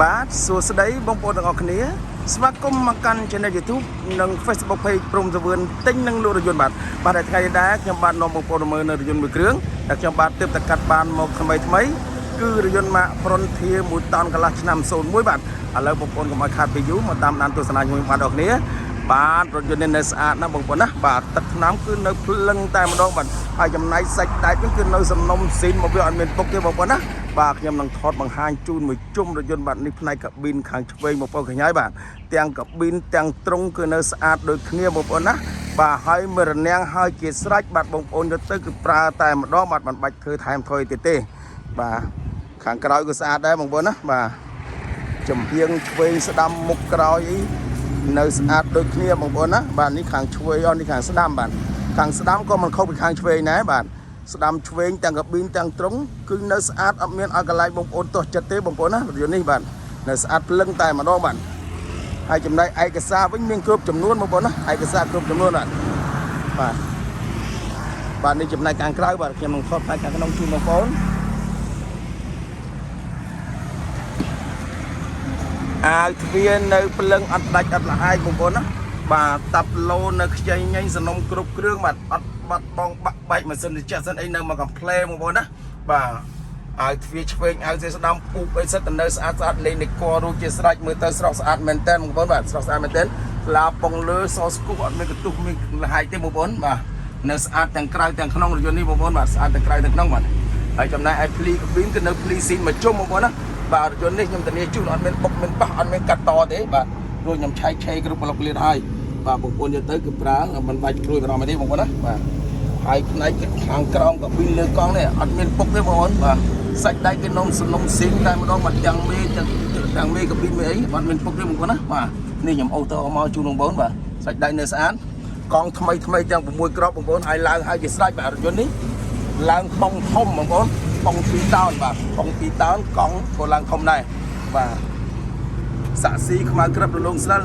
បាទសួស្តីបងប្អូនទាំងអស់គ្នាស្វាគមន៍មកកាន់ Channel YouTube និង Facebook Page ព្រំសវឿនទិញនិងលក់រថយន្តបាទបាទហើយថ្ងៃនេះដែរខ្ញុំបាទនាំបងប្អូនមកមើលនៅរថយន្តមួយគ្រឿងដែលខ្ញុំបាទទើបតែកាត់បានមកថ្មីថ្មីគឺរថយន្តម៉ាក Frontier 1តោនកន្លះឆ្នាំ01បាទឥឡូវបងប្អូនកុំឲ្យខាតពេលយូរមកតាមដានទស្សនាជាមួយបាទអរគ្នាបាទរថយន្តនេះនៅស្អាតណាស់បងប្អូនណាបាទទឹកថ្នាំគឺនៅភ្លឹងតែម្ដងបាទហើយចំណែកសាច់ដែកវិញគឺនៅសំណុំស៊ីនមកវាអត់មានពុកទេបងប្អូនណាបាទខ្ញុំនឹងថតបង្ហាញជូនមួយជុំរថយន្តបាទនេះផ្នែកកាប៊ីនខាងឆ្វេងបងប្អូនឃើញហើយបាទទាំងកាប៊ីនទាំងទ្រុងគឺនៅស្អាតដូចគ្នាបងប្អូនណាបាទហើយមើលរនាំងហើយជាស្រេចបាទបងប្អូនយកទៅគឺប្រើតែម្ដងបាទមិនបាច់ធ្វើថែមថយទៀតទេបាទខាងក្រោយក៏ស្អាតដែរបងប្អូនណាបាទចំហៀងឆ្វេងស្ដាំមុខក្រោយអីនៅស្អាតដូចគ្នាបងប្អូនណាបាទនេះខាងឆ្វេងអស់នេះខាងស្ដាំបាទខាងស្ដាំក៏មិនខុសពីខាងឆ្វេងដែរបាទស្ដាំឆ្វេងទាំងកាប៊ីនទាំងទ្រុងគឺនៅស្អាតអត់មានឲ្យកន្លែងបងប្អូនទាស់ចិត្តទេបងប្អូនណារថយន្តនេះបាទនៅស្អាតភ្លឹងតែម្ដងបាទហើយចំណែកឯកសារវិញមានគ្រប់ចំនួនបងប្អូនណាឯកសារគ្រប់ចំនួនបាទបាទបាទនេះចំណែកខាងក្រៅបាទខ្ញុំនឹងថតផ្នែកខាងក្នុងជូនបងប្អូន អាវទ្វារនៅភ្លឹងអត់ដាច់អត់លហែកបងប្អូនណាបាទតាប់ឡូនៅខ្ចីញញសំណុំគ្រប់គ្រឿងបាទអត់បាត់បងបាក់បែកម៉ាស៊ីនត្រជាក់សិនអីនៅមកកំផ្លែបងប្អូនណាបាទអាវទ្វារឆ្វេងអាវទ្វារស្ដាំពុកអីសិតតែនៅស្អាតស្អាតលេងនៃករួចជាស្រេចមើលទៅស្រស់ស្អាតមែនតើបងប្អូនបាទស្រស់ស្អាតមែនតើឡាប៉ុងលើសស្គុះអត់មានកន្ទុះមានលហែកទេបងប្អូនបាទនៅស្អាតទាំងក្រៅទាំងក្នុងរថយន្តនេះបងប្អូនបាទស្អាតទាំងក្រៅទាំងក្នុងបាទហើយចំណែកឯភ្លីកាប៊ីនគឺនៅភ្លីស៊ីនមួយជុំបងប្អូនណាបាទរថយន្តនេះខ្ញុំធានាជូនអត់មានបុកមានប៉ះអត់មានកាត់តទេបាទព្រោះខ្ញុំឆែកឆេរគ្រប់ប្លុកលៀនហើយបាទបងប្អូនយកទៅគឺប្រើមិនបាច់ព្រួយបារម្ភទេបងប្អូនណាបាទហើយផ្នែកខាងក្រោមកាប៊ីនលើកង់នេះអត់មានពុកទេបងប្អូនបាទសាច់ដែកគេនំសំណុំស៊ីងតែម្ដងបាទទាំងមេទាំងទាំងមេកាប៊ីនមេអីអត់មានពុកទេបងប្អូនណាបាទនេះខ្ញុំអូសទៅមកជូនបងប្អូនបាទសាច់ដែកនៅស្អាតកង់ថ្មីថ្មីទាំង6គ្រាប់បងប្អូនហើយឡើងហើយជាស្រេចបាទរថយន្តនេះឡើងប៉ុងធំបងប្អូនប៉ុង2តោនបាទប៉ុង2តោនកង់ក៏ឡើងធំដែរបាទសាក់ស៊ីខ្មៅក្រឹបរលោងស្រាល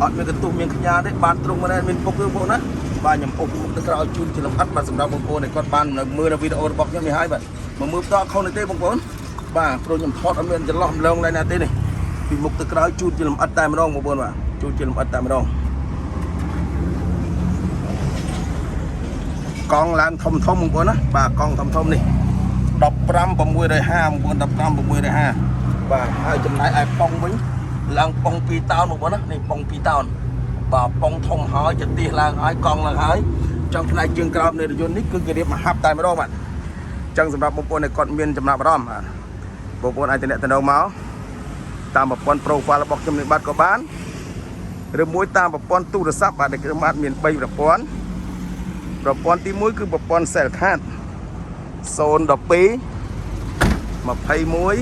អត់មានកន្ទុះមានខ្ញាទេបាទទ្រុងមិនមានពុកទេបងប្អូនណាបាទខ្ញុំអូសពីមុខទៅក្រោយជូនជាលំអិតបាទសម្រាប់បងប្អូនដែលគាត់បាននៅមើលនៅវីដេអូរបស់ខ្ញុំនេះហើយបាទមកមើលផ្ទាល់ខុសនេះទេបងប្អូនបាទព្រោះខ្ញុំថតអត់មានចន្លោះម្លងឡើយណាទេនេះពីមុខទៅក្រោយជូនជាលំអិតតែម្ដងបងប្អូនបាទជូនជាលំអិតតែម្ដងកង់ឡើងធំធំបងប្អូនណាបាទកង់ធំធំនេះ15 650បងប្អូន15 650បាទហើយចំណែកឯប៉ុងវិញឡើងប៉ុង2តោនបងប្អូនណានេះប៉ុង2តោនបាទប៉ុងធំហើយចទៀសឡើងហើយកង់ឡើងហើយចង់ផ្នែកជើងក្រោមនៃរថយន្តនេះគឺគេរៀបមកហាប់តែម្ដងបាទអញ្ចឹងសម្រាប់បងប្អូនដែលគាត់មានចំណាប់អារម្មណ៍បាទបងប្អូនអាចទំនាក់ទំនងមកតាមប្រព័ន្ធ profile របស់ខ្ញុំនេះបាទក៏បានឬមួយតាមប្រព័ន្ធទូរស័ព្ទបាទដែលខ្ញុំបាទមាន3ប្រព័ន្ធប្រព័ន្ធទី1គឺប្រព័ន្ធ Cellcard 012 21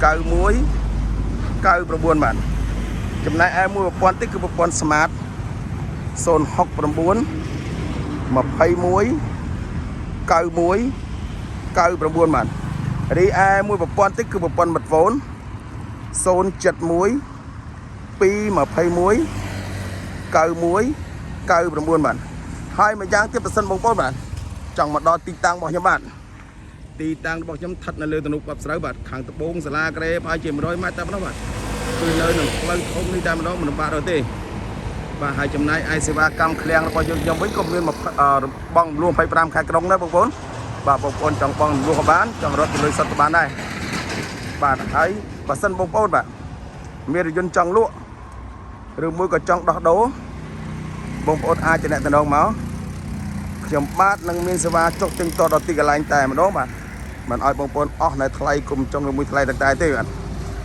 91 99បាទចំណែកឯមួយប្រព័ន្ធទៀតគឺប្រព័ន្ធ Smart 069 21 91 99បាទរីឯមួយប្រព័ន្ធទៀតគឺប្រព័ន្ធ Metfone 071 221 91 99បាទហើយម្យ៉ាងទៀតប្រសិនបងប្អូនបាទចង់មកដល់ទីតាំងរបស់ខ្ញុំបាទទីតាំងរបស់ខ្ញុំស្ថិតនៅលើទំនប់កប់ស្រូវបាទខាងត្បូងសាលាក្រេប្រហែលជា100ម៉ែត្រតែប៉ុណ្ណោះបាទគឺនៅនឹងផ្លូវធំនេះតែម្ដងមិនលំបាករកទេបាទហើយចំណែកឯសេវាកម្មឃ្លាំងរបស់យើងខ្ញុំវិញក៏មានបងរំលោះ25ខែក្រុងដែរបងប្អូនបាទបងប្អូនចង់បងរំលោះក៏បានចង់រត់ទៅលុយសុទ្ធក៏បានដែរបាទហើយបើសិនបងប្អូនបាទមានរថយន្តចង់លក់ឬមួយក៏ចង់ដោះដូរបងប្អូនអាចទំនាក់ទំនងមកខ្ញុំបាទនឹងមានសេវាចុះទិញតដល់ទីកន្លែងតែម្ដងបាទមិនឲ្យបងប្អូនអស់នៅថ្លៃគុំចុងឬមួយថ្លៃទាំងតែទេបាទ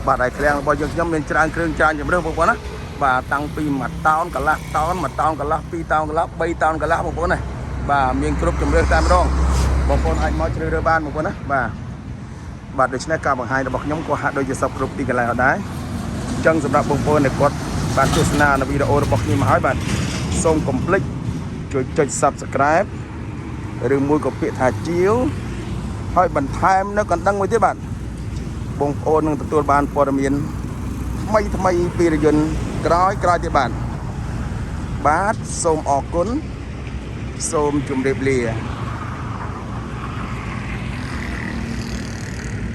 បាទហើយឃ្លាំងរបស់យើងខ្ញុំមានច្រើនគ្រឿងច្រើនជម្រើសបងប្អូនណាបាទតាំងពី1តោនកន្លះតោន1តោនកន្លះ2តោនកន្លះ3តោនកន្លះបងប្អូនណាបាទមានគ្រប់ជម្រើសតែម្ដងបងប្អូនអាចមកជ្រើសរើសបានបងប្អូនណាបាទបាទដូច្នេះការបង្ហាញរបស់ខ្ញុំក៏ហាក់ដូចជាសពគ្រប់ទីកន្លែងអត់ដែរអញ្ចឹងសម្រាប់បងប្អូនដែលគាត់បានទស្សនានៅវីដេអូរបស់ខ្ញុំមកហើយបាទសូមកុំភ្លេចជួយចុច Subscribe ឬមួយក៏ពាក្យថាជាវហើយបន្ថែមនៅកណ្ដឹងមួយទៀតបាទបងប្អូននឹងទទួលបានព័ត៌មានថ្មីថ្មីពីរថយន្តក្រោយក្រោយទៀតបាទបាទសូមអរគុណសូមជម្រាបលា។